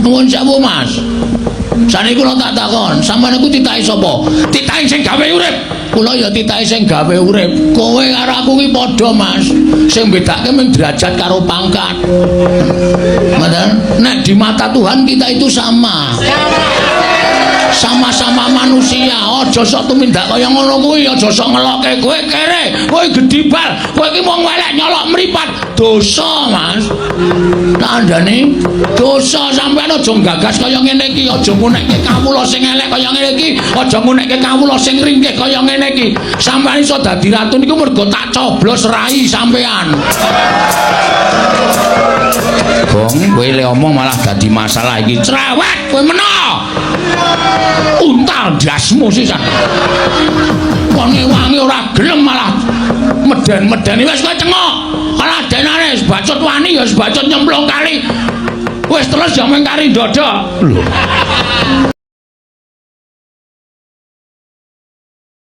Nuwun sewu, Mas. Saniki kula tak takon, sampeyan niku titahe sapa? Titahe sing gawe urip. Kula ya titahe sing gawe urip. Kowe karo aku ki padha, Mas. Sing bedake mung derajat karo pangkat. Ngoten? Nek di mata Tuhan kita itu sama. Sama-sama manusia. Aja sok tumindak kaya ngono kuwi, aja sok ngelokke kowe kere, kowe gedibal, kowe iki wong elek nyolok mripat. Dosa, Mas. Kandhane dosa sampean aja gagas kaya ngene iki, aja ngunekke kawula sing elek kaya ngene iki, aja ngunekke kawula sing ringkih kaya ngene iki. Sampean iso dadi ratu niku mergo tak coblos rai sampean. Gong, kowe le omong malah dadi masalah iki. Cerewet kowe meno. Untal ndasmu sisan. Wong wangi ora gelem malah meden-medeni wis kowe cengok. Kaladenane wis bacut wani ya wis bacut nyemplung kali. Wis terus ya mung kari ndodok. Lho.